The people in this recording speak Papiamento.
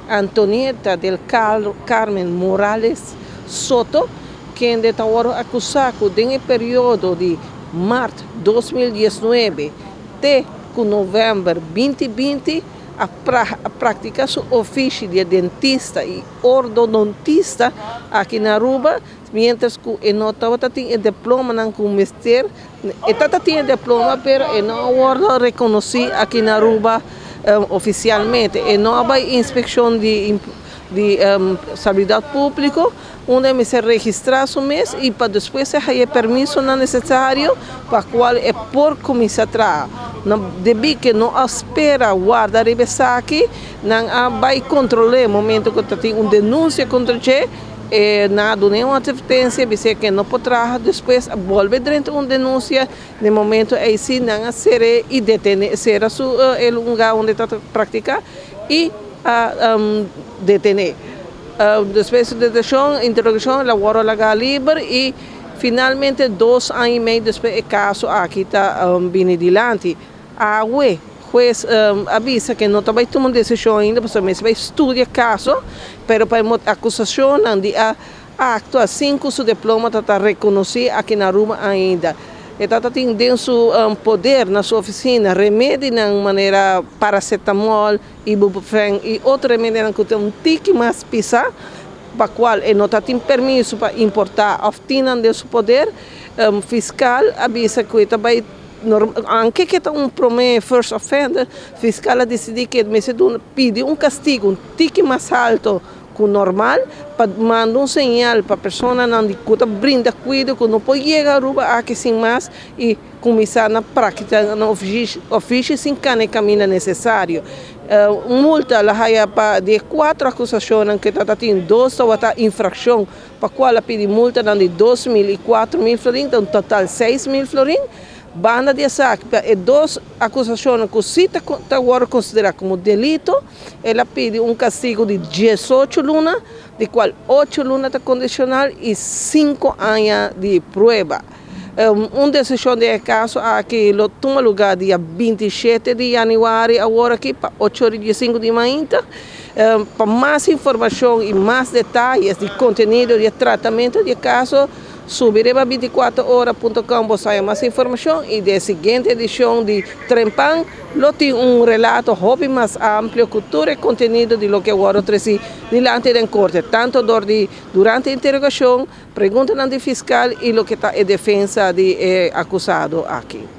Antonieta del Carmen Morales Soto, kende ta wordo acusa cu den e periodo di maart 2019 te cu november 2020 a practica su ofishi di dentista y ortodontista aki na Aruba, mientras cu e no tabata tin e diplomanan cu mester. E tata tin e diploma, pero e no a wordo reconoci aki na Aruba oficialmente. E no a bay inspeccion di salubridad publico, unda mester registra su mes y pa despues e haya permisonan necesario pa cual e por cuminsa traha. No, debi cu no a spera warda riba esaki, nan a bay controla momento cu tin un denuncia contra dje, nan a duna un advertencia, bisa cu no por traha. Despues bolbe drenta un denuncia, na momento ey si nan a sera y detene, sera su lugar unda ta practica y a detene. Despues di detencion, interrogacion, el a wordo laga liber y finalmente 2 aña y mey despues e caso aki ta bini dilanti. Awe, hues a bisa cu no ta bay tuma un decision ainda, pasobra mester bay studia e caso, pero pa acusacion di a actua sin cu su diploma ta reconoci aki na Aruba ainda. E tata tin den su poder na su oficina remedi na manera paracetamol, ibuprofen y otro remedi cu tin un tiki mas pisa, pa cual e no tin permiso pa importa of tin den su poder. Fiscal a bisa cu ta bay, aunke cu ta un prome first offender, fiscal a dicidi cu mester pidi un castigo un tiki mas halto cu normal pa manda un señal pa personanan di cu ta brinda cuido cu no por yega Aruba aki sin mas y cuminsa na practica na ofishi sin cana caminda necesario. Multa el a haya pa di cuater acusacion cu ta tin, dos ta infraccion pa cual a pidi multa di 2 mil y 4 mil florin, un total 6 mil florin. Banda di esaki, e dos acusacion cu si ta considera como delito, el a pidi un castigo di 18 luna, di cual 8 luna ta condicional y 5 aña di prueba. Un decision di e caso aki lo tuma luga dia 27 di januari awor aki pa 8 or y 5 di mainta. Pa mas informacion y mas detaye di contenido di tratamento di e caso, subi riba 24ora.com, bo ta haya mas informacion y den siguiente edicion di Trempan lo tin un relato hopi mas amplio cu tur e contenido di loke a wordo treci dilanti di corte, tanto durante e interrogacion, pregunta di fiscal y loke ta e defensa di acusado aki.